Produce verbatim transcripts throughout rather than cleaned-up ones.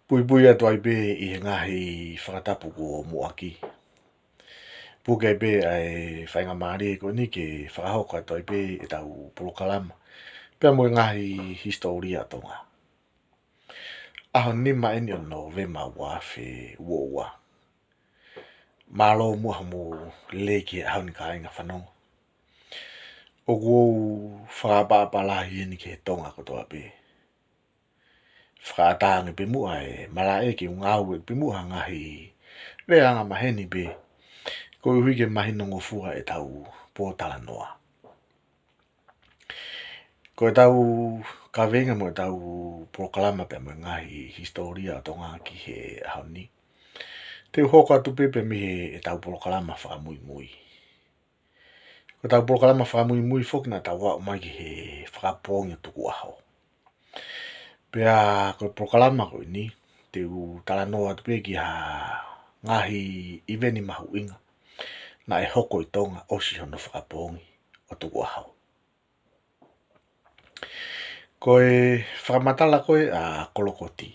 Puipui atu ai pē ʻi he ngaahi fakatapu kuo muʻaki. Puke ai pē ʻa e faingamālie ko eni ke fakahoko atu ai pē ʻetau polokalama pea mo e ngaahi hisitōlia ʻo Tonga. ʻAho nima eni ʻo Nōvema ua afe ua ua. Mālō muʻa hoʻomou lelei ki he ʻaho ni kāinga fanongo. ʻOku ou fakaʻapaʻapa lahi eni ki he Tonga kotoa pē. Fakaʻatā ange pē muʻa e malaʻe ke u ngāueʻaki pē muʻa ha ngaahi lea angamaheni pē koeʻuhi ke mahinongofua ʻetau pōtalanoa. Ko ʻetau kaveinga mo ʻetau polokalama pea mo e ngaahi hisitōlia ʻo Tonga ki he ʻaho ni, te u hoko atu pē pea mei he ʻetau polokalama fakamuimui. Ko ʻetau polokalama fakamuimui foki naʻa tau aʻu mai ki he fakapoongi ʻo Tukuʻaho. Pea ko e polokalama ko eni, te u talanoa atu pē ki ha ngaahi ʻiveni mahuʻinga naʻe hoko ʻi Tonga ʻosi hono fakapoongi ʻo Tukuʻaho. Ko e fakamatala ko ē ʻa Kolokoti,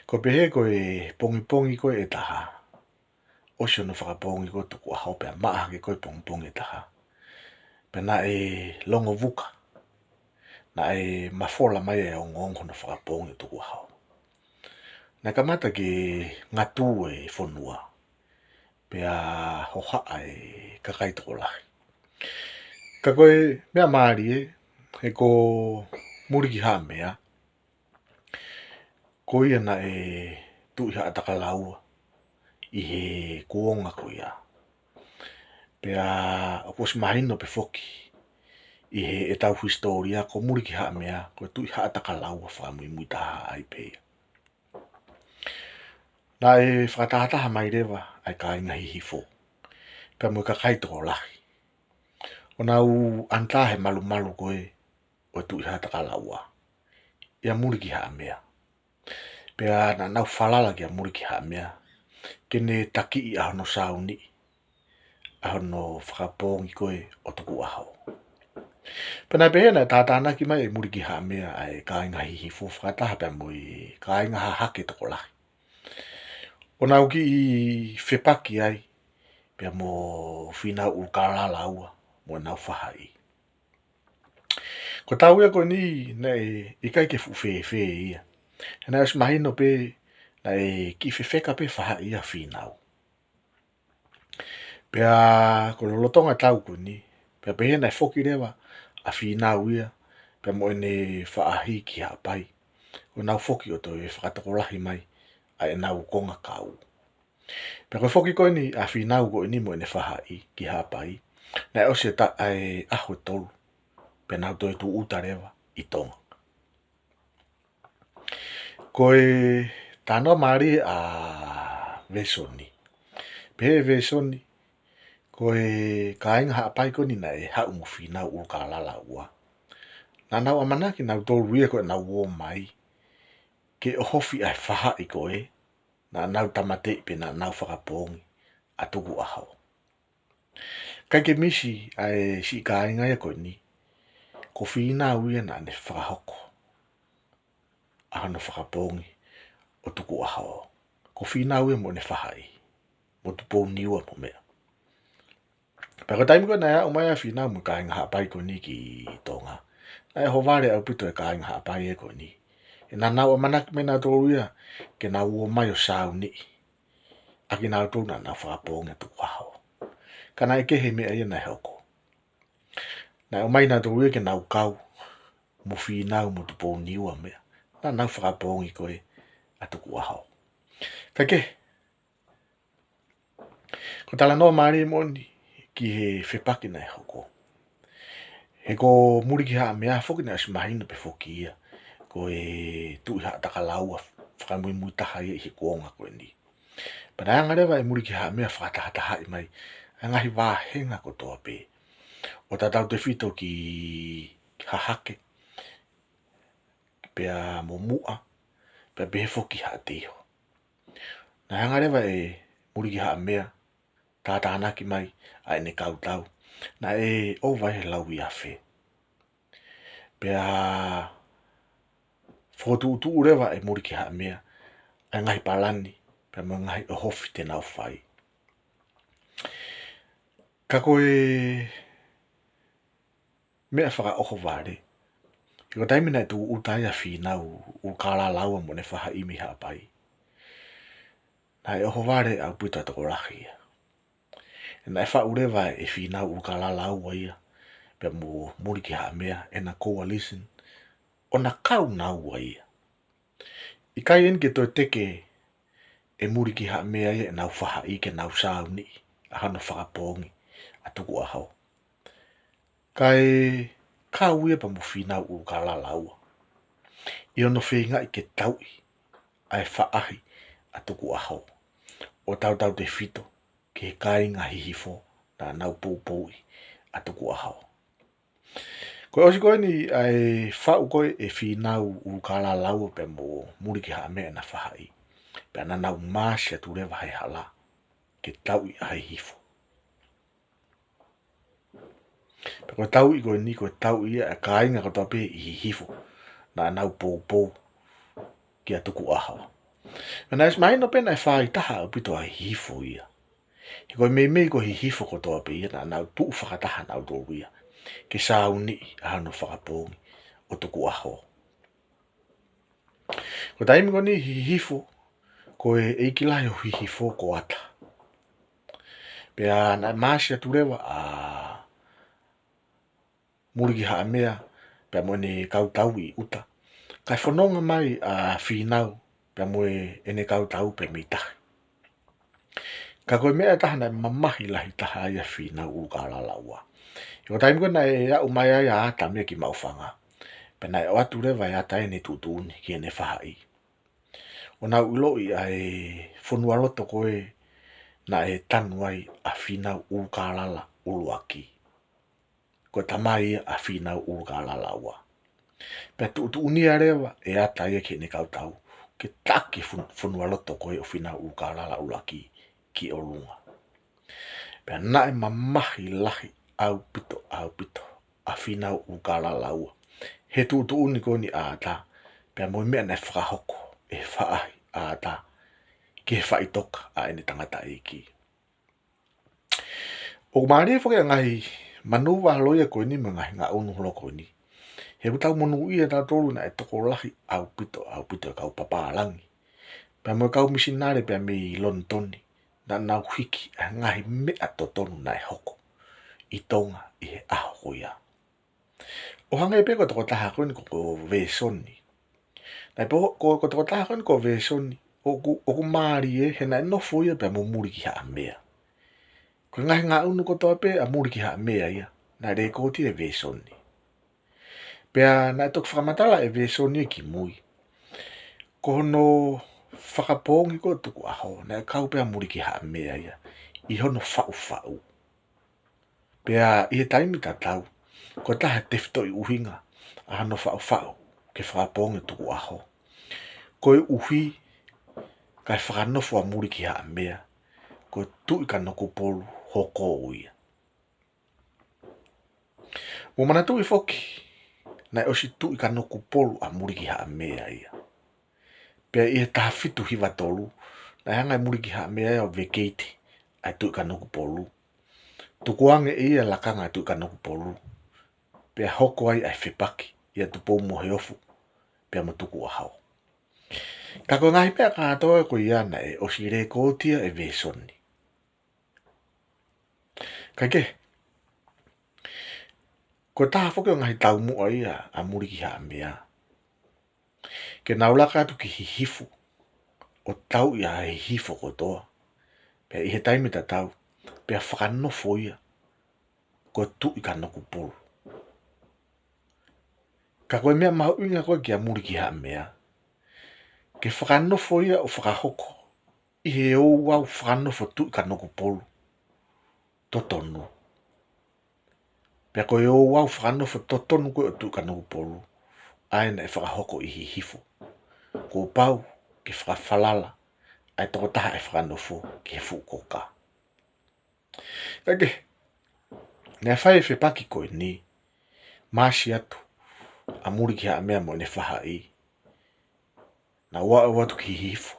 ko e pehē ko e pongipongi ko ē ʻe taha ʻosi hono fakapoongi ko ē ʻo Tukuʻaho pea maʻa hake ko ē pongipongi ʻe taha, pea naʻe longo vuka, naʻe mafola mai e ongoongo hono fakapoongi ʻo Tukuʻaho. Naʻe kamata ke ngatū e fonua pea hohaʻa e kakai tokolahi. Ka ko e meʻamālie, he ko Mulikihaʻamea, ko ia naʻe Tuʻi Haʻatakalaua ʻi he kuonga ko ia. Pea ʻoku ʻosi mahino pē foki ʻi he ʻetau hisitōlia ko Mulikihaʻamea ko e Tuʻi Haʻatakalaua fakamuimui taha ai pē ia. Naʻe fakatahataha mai leva ʻa e kāinga Hihifo pea mo e kakai tokolahi ʻo nau ʻanitā he malumalu ko ē ʻo e Tuʻi Haʻatakalaua ʻia Mulikihaʻamea. Pea naʻa nau falala kia Mulikihaʻamea ke ne takiʻi ʻa hono sauniʻi ʻa hono fakapoongi ko ē ʻo Tukuʻaho. Pea naʻe pehē naʻe tātānaki mai ʻe Mulikihaʻamea ʻa e kāinga Hihifo fakataha pea mo e kāinga Hahake tokolahi ʻo nau kiʻi fepaki ai pea mo Fīnau ʻUlukālala Ua mo ʻenau fahaʻi. Ko e tau ia ko eni naʻe ʻikai ke fuʻu fēfē ia. He naʻe ʻosi mahino pē naʻe kiʻi fefeka pē fahaʻi ʻa Fīnau. Pea ko lolotonga e tau ko eni, pea pehē naʻe foki leva ʻa Fīnau ia pea mo ʻene faʻahi ki Haʻapai ʻo nau foki ʻo toe fakatokolahi mai ʻa ʻenau konga kau. Pea ko e foki ko eni ʻa Fīnau ko eni mo ʻene fahaʻi ki Haʻapai, naʻe ʻosi e ta-, ʻa e ʻaho ʻe tolu pea nau toe tūʻuta leva ʻi Tonga. Ko e talanoa mālie ʻa Vesoni. Pehē ʻe Vesoni, ko e kāinga Haʻapai ko eni naʻe haʻu mo Fīnau ʻUlukālala Ua, naʻa nau ʻamanaki nautolu ia ko ʻenau ō mai ke ʻohofi ʻa e fahaʻi ko ē naʻa nau tāmateʻi pe naʻa nau fakapoongi ʻa Tukuʻaho. ʻIkai ke misi ʻa e siʻi kāinga ia ko eni, ko Fīnau ia naʻa ne fakahoko ʻa hono fakapoongi ʻo Tukuʻaho. Ko Fīnau ia mo ʻene fahaʻi, mo Tupouniua mo meʻa. Pea ko e taimi ko ē naʻe aʻu mai ʻa Fīnau mo e kāinga Haʻapai ko eni ki Tonga, naʻe ʻohovale ʻaupito e kāinga Haʻapai ia ko eni. He naʻa nau ʻamanaki mai nautolu ia ke nau ō mai ʻo sauniʻi ʻa kinautolu naʻa nau fakapoongi ʻa Tukuʻaho. Ka naʻe kehe e meʻa ia naʻe hoko. Naʻe ō mai nautolu ia ke nau kau mo Fīnau mo Tupouniua mo meʻa, naʻa nau fakapoongi ko ē ʻa Tukuʻaho. Ka ke, ko e talanoa mālie moʻoni ki he fepaki naʻe hoko. He ko Mulikihaʻamea foki naʻe ʻosi mahino pē foki ia ko e Tuʻi Haʻatakalaua fakamuimui taha ia ʻi he kuonga ko eni. Pea naʻe hanga leva ʻe Mulikihaʻamea ʻo fakatahatahaʻi mai ʻa e ngaahi vāhenga kotoa pē, ʻo tatau tefito ki Hahake, pea mo Muʻa, pea pehē foki Haʻateiho. Naʻe hanga leva ʻe Mulikihaʻamea ʻo tātānaki mai ʻa ʻene kau tau, naʻe ʻova he lauiafe. Pea fokotuʻutuʻu leva ʻe Mulikihaʻamea ʻa e ngaahi palani pea mo e ngaahi ʻohofi te nau fai. Ka ko e meʻa fakaʻohovale, ʻi he taimi naʻe tūʻuta ai ʻa Fīnau ʻUlukālala Ua mo ʻene fahaʻi mei Haʻapai, naʻe ʻohovale ʻaupito ʻa e tokolahi ia. Naʻe faʻu leva ʻe Fīnau ʻUlukālala Ua ia pea mo Mulikihaʻamea ʻena coalition, ʻo na kau naua ia. ʻIkai eni ke toe teke ʻe Mulikihaʻamea ia ʻenau fahaʻi ke nau sāuniʻi ʻa hono fakapoongi ʻa Tukuʻaho, kae kau ia pea mo Fīnau ʻUlukālala Ua ʻi hono feingaʻi ke tauʻi ʻa e faʻahi ʻa Tukuʻaho, ʻo tautautefito ki he kāinga Hihifo naʻa nau poupouʻi ʻa Tukuʻaho. Ko e ʻosi ko eni ʻa e faʻu ko ē ʻe Fīnau ʻUlukālala Ua pea mo Mulikihaʻamea ʻena fahaʻi, pea naʻa nau maasi atu leva he hala ke tauʻi ʻa Hihifo. Pea ko e tauʻi ko eni, ko e tauʻi ia ʻa e kāinga kotoa pē ʻi Hihifo naʻa nau poupou kia Tukuʻaho. Pea naʻe ʻosi mahino pē naʻe faʻahi taha ʻaupito ʻa Hihifo ia. He ko e meimei ko Hihifo kotoa pē ia naʻa nau tuʻu fakataha nautolu ia ke sāuniʻi ʻa hono fakapoongi ʻo Tukuʻaho. Ko e taimi ko eni Hihifo, ko e ʻeiki lahi ʻo Hihifo ko Ata. Pea naʻe maasi atu leva ʻa Mulikihaʻamea pea mo ʻene kau tau ʻi ʻuta, kae fononga mai ʻa Fīnau pea mo ʻene kau tau pē mei tahi. Ka ko e meʻa ʻe taha naʻe mamahi lahi taha ai ʻa Fīnau ʻUlukālala Ua, ʻi he ko e taimi ko ē naʻe aʻu mai ai ʻa Ata mei ki Maʻufanga, pea naʻe ʻoatu leva ʻe Ata ʻene tuʻutuʻuni ki heʻene fahaʻi, ʻo nau ʻiloʻi ʻa e fonualoto ko ē naʻe tanu ai ʻa Fīnau ʻUlukālala ʻUluaki. Ko e tamai ia ʻa Fīnau ʻUlukālala Ua. Pea tuʻutuʻunia leva ʻe Ata ia ki heʻene kau tau ke taki fon-, fonualoto ko ē ʻo Fīnau ʻUlukālala ʻUluaki ki ʻolunga. Pea naʻe mamahi lahi ʻaupito, ʻaupito ʻa Fīnau ʻUlukālala Ua he tuʻutuʻuni ko eni ʻa Ata, pea mo e meʻa naʻe fakahoko ʻe he faʻahi ʻa Ata ki he faʻitoka ʻa ʻene tangataʻeiki. ʻOku mālie foki ʻa e ngaahi manū vahalo ia ko eni mo e ngaahi ngaʻunu holo ko eni, he ʻoku tau monūʻia tautolu naʻe tokolahi ʻaupito, ʻaupito e kau papālangi pea mo e kau misinale pea mei Lonitoni naʻa nau hiki ʻa e ngaahi meʻa totonu naʻe hoko ʻi Tonga ʻi he ʻaho ko ia. ʻO hangē pē ko e tokotaha ko eni ko, ko Vēsoni. Naʻe pehē ko, ko e tokotaha ko eni ko Vēsoni, ʻoku, ʻoku mālie he naʻe nofo ia pea mo Mulikihaʻamea. Ko e ngaahi ngaʻunu kotoa pē ʻa Mulikihaʻamea ia naʻe lēkooti ʻe Vēsoni. Pea naʻe toki fakamatala ʻe Vēsoni ia ki mui, ko hono fakapoongi ko ē ʻo Tukuʻaho, naʻe kau pē ʻa Mulikihaʻamea ia ʻi hono faʻufaʻu. Pea ʻi he taimi tatau, ko e taha e tefitoʻi ʻuhinga ʻa hono faʻufaʻu ke fakapoongi ʻa Tukuʻaho, koeʻuhi kae fakanofo ʻa Mulikihaʻamea ko e Tuʻi Kanokupolu hoko ia. Mou manatuʻi foki, naʻe ʻosi Tuʻi Kanokupolu ʻa Mulikihaʻamea ia. Pea ʻi he taha fitu hiva tolu, naʻe hanga ʻe Mulikihaʻamea ia ʻo vacate ʻa e Tuʻi Kanokupolu, tukuange ʻe ia e lakanga ʻo e Tuʻi Kanokupolu, pea hoko ai ʻa e fepaki ʻia Tupoumoheofo pea mo Tukuʻaho. Ka ko e ngaahi meʻa kātoa ko ia naʻe ʻosi lēkooti ia ʻe Vēsoni. Kae kehe, ko e taha foki ʻo e ngaahi taumuʻa ia ʻa Mulikihaʻamea, ke nau laka atu ki Hihifo ʻo tauʻi ʻa Hihifo kotoa. Pea ʻi he taimi tatau, pea fakanofo ia ko e Tuʻi Kanokupolu. Ka ko e meʻa mahuʻinga ko ē kia Mulikihaʻamea, ke fakanofo ia ʻo fakahoko ʻi he ouau fakanofo Tuʻi Kanokupolu totonu. Pea ko e ouau fakanofo totonu ko ē ʻo Tuʻi Kanokupolu, ʻa ia naʻe fakahoko ʻi Hihifo, kuo pau ke fakafalala ʻa e tokotaha ʻe fakanofo ki he fuʻu koka. Kae kehe, naʻe fai e fepaki ko eni, maasi atu ʻa Mulikihaʻamea mo ʻene fahaʻi, Naʻa nau aʻu atu ki Hihifo,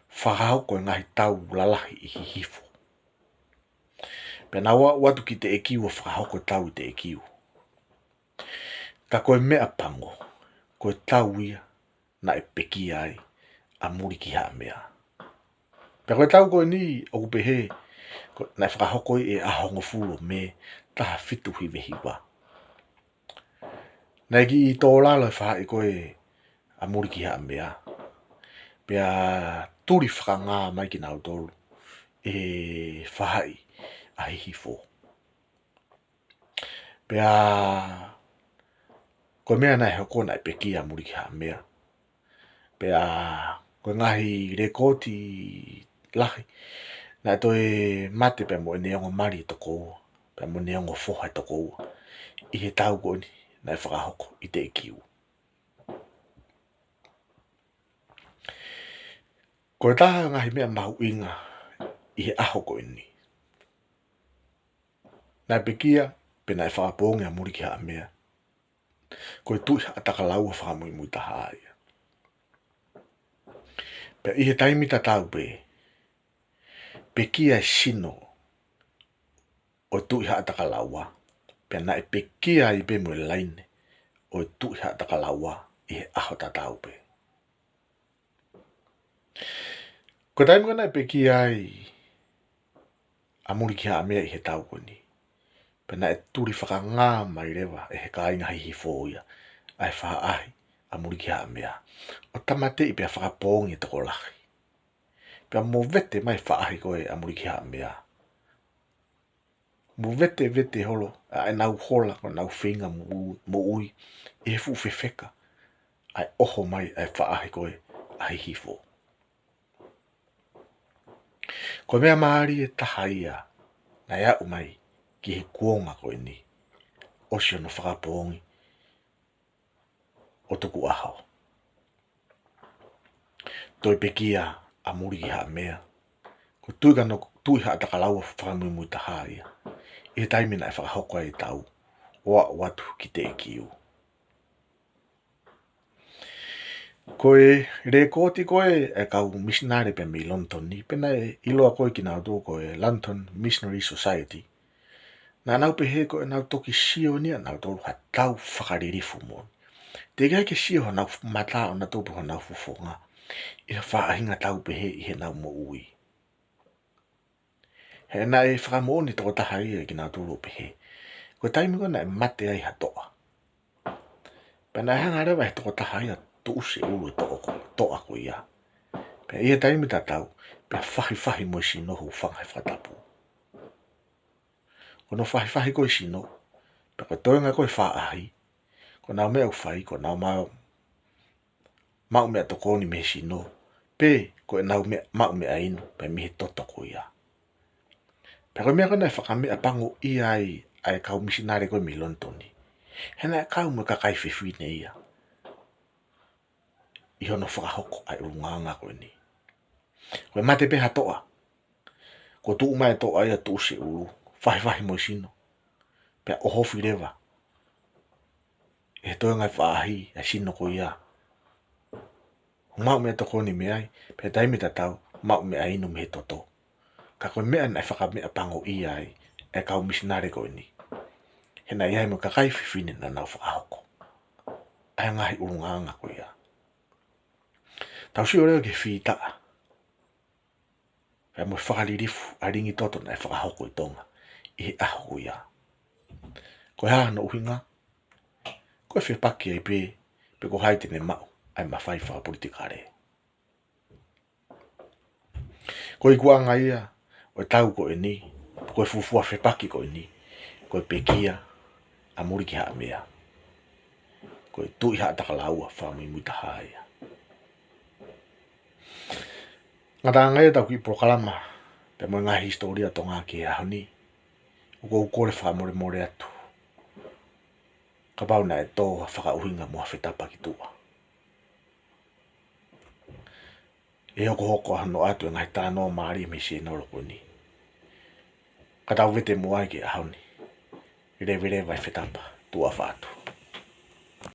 fakahoko e ngaahi tau lalahi ʻi Hihifo. Pea naʻa nau aʻu atu ki Teʻekiu ʻo fakahoko e tau ʻi Teʻekiu. Ka ko e meʻapango, ko e tau ia naʻe pekia ai ʻa Mulikihaʻamea. Pea ko e tau ko eni ʻoku pehē, ko, naʻe fakahoko ʻi he ʻaho hongofulu ʻo Mē, taha fitu hiva hiva. Naʻe kiʻi tō lalo e faʻahi ko ē ʻa Mulikihaʻamea. Pea tuli fakangā mai kinautolu ʻe he faʻahi ʻa Hihifo. Pea ko e meʻa naʻe hoko naʻe pekia ʻa Mulikihaʻamea. Pea ko e ngaahi lēkooti lahi, naʻe toe mate pea mo ʻene ongo mali ʻe toko ua, pea mo ʻene ongo foha ʻe toko ua, ʻi he tau ko eni naʻe fakahoko ʻi Teʻekiu. Ko e taha e ngaahi meʻa mahuʻinga ʻi he ʻaho ko eni. Naʻe pekia, pe naʻe fakapoongi ʻa Mulikihaʻamea, ko e Tuʻi Haʻatakalaua fakamuimuitaha ia. Pea ʻi he taimi tatau pē, pekia e sino ʻo e Tuʻi Haʻatakalaua, pea naʻe pekia ai pē mo e laine ʻo e Tuʻi Haʻatakalaua ʻi he ʻaho tatau pē. Ko e taimi ko ē naʻe pekia ai ʻa Mulikihaʻamea ʻi he tau ko eni, pea naʻe tuli fakangā mai leva ʻe he kāinga Hihifo ia ʻa e faʻahi ʻa Mulikihaʻamea, ʻo tāmateʻi pea fakapoongi e tokolahi. Pea movete mai e faʻahi ko ē ʻa Mulikihaʻamea. Movetevete holo ʻa ʻenau hola, ko ʻenau feinga moʻu-, moʻui ʻi he fuʻu fefeka, ʻa e ʻoho mai ʻa e faʻahi ko ē ʻa Hihifo. Ko e meʻa mālie taha ia naʻe aʻu mai ki he kuonga ko eni, ʻosi hono fakapoongi ʻo tukuʻaho. Toe pekia ʻa Mulikihaʻamea, ko e Tuʻi Kano-, Tuʻi Haʻatakalaua fakamuimuitaha ia, ʻi he taimi naʻe fakahoko ai e tau ʻo aʻu atu ki Teʻekiu. Ko e lēkooti ko ē ʻa e kau misinale pea mei Lonitoni, pe naʻe ʻiloa ko ē kinautolu ko e London Missionary Society, naʻa nau pehē ko ʻenau toki sio ni ʻanautolu ha tau fakalilifu moʻoni. Teʻeki ai ke sio honau mata ʻonautolu pe honau fofonga ʻi ha faʻahinga tau pehē ʻi heʻenau moʻui. He naʻe fakamoʻoni e tokotaha ia kinautolu ʻo pehē, ko e taimi ko ē naʻe mate ai ha toʻa, pea naʻe hanga leva ʻe he tokotaha ia ʻo tuʻusi e ʻulu e toʻa ko, toʻa ko ia. Pea ʻi he taimi tatau, pea fahifahi mo e sino, hūfanga he fakatapu. Ko hono fahifahi ko ē e sino, pea ko e toenga ko ē e faʻahi, ko ʻenau meʻa ʻoku fai, ko ʻenau ma-, maʻu meʻatokoni mei he sino, pe ko ʻenau meʻa, maʻu meʻainu pē mei he toto ko ia. Pea ko e meʻa ko ē naʻe fakameʻapangoʻia ai ʻa e kau misinale ko ē mei Lonitoni, he naʻe kau mo e kakai fefine ia ʻi hono fakahoko ʻa e ʻulungaanga ko eni. Ko e mate pē ha toʻa, ko e tuʻu mai e toʻa ia ʻo tuʻusi e ʻulu, fahifahi mo e sino, pea ʻohofi leva ʻe he toenga e faʻahi ʻa e sino ko ia, ʻo maʻu meʻatokoni mei ai, pea taimi tatau maʻu meʻainu mei he toto. Ka ko e meʻa naʻe fakameʻapangoʻia ai ʻa e kau misinale ko eni, he naʻe ʻi ai mo e kakai fefine naʻa nau fakahoko ʻa e ngaahi ʻulungaanga ko ia. Tau sio leva ki he fītaʻa pea mo e fakalilifu ʻa e lingi toto naʻe fakahoko ʻi Tonga ʻi he ʻaho ko ia. Ko e hā hono ʻuhinga? Ko e fepaki ai pē pe ko hai te ne maʻu ʻa e mafai fakapolitikale. Ko e ikuʻanga ia ʻo e tau ko eni, ko e fuofua fepaki ko eni, ko e pekia ʻa Mulikihaʻamea, ko e Tuʻi Haʻatakalaua fakamuimuitaha ia. Ngataʻanga ia ʻetau kiʻi polokalama pea mo e ngaahi hisitōlia Tonga ki he ʻaho ni, ʻoku ou kole fakamolemole atu kapau naʻe tō ha fakaʻuhinga mo ha fetapa ki tuʻa. ʻE hokohoko hono ʻoatu e ngaahi talanoa mālie mei he sēnolo ko eni. Ka tau vete muʻa ai ki he ʻaho ni. Leveleva e fetapa, tuʻa ʻofa atu.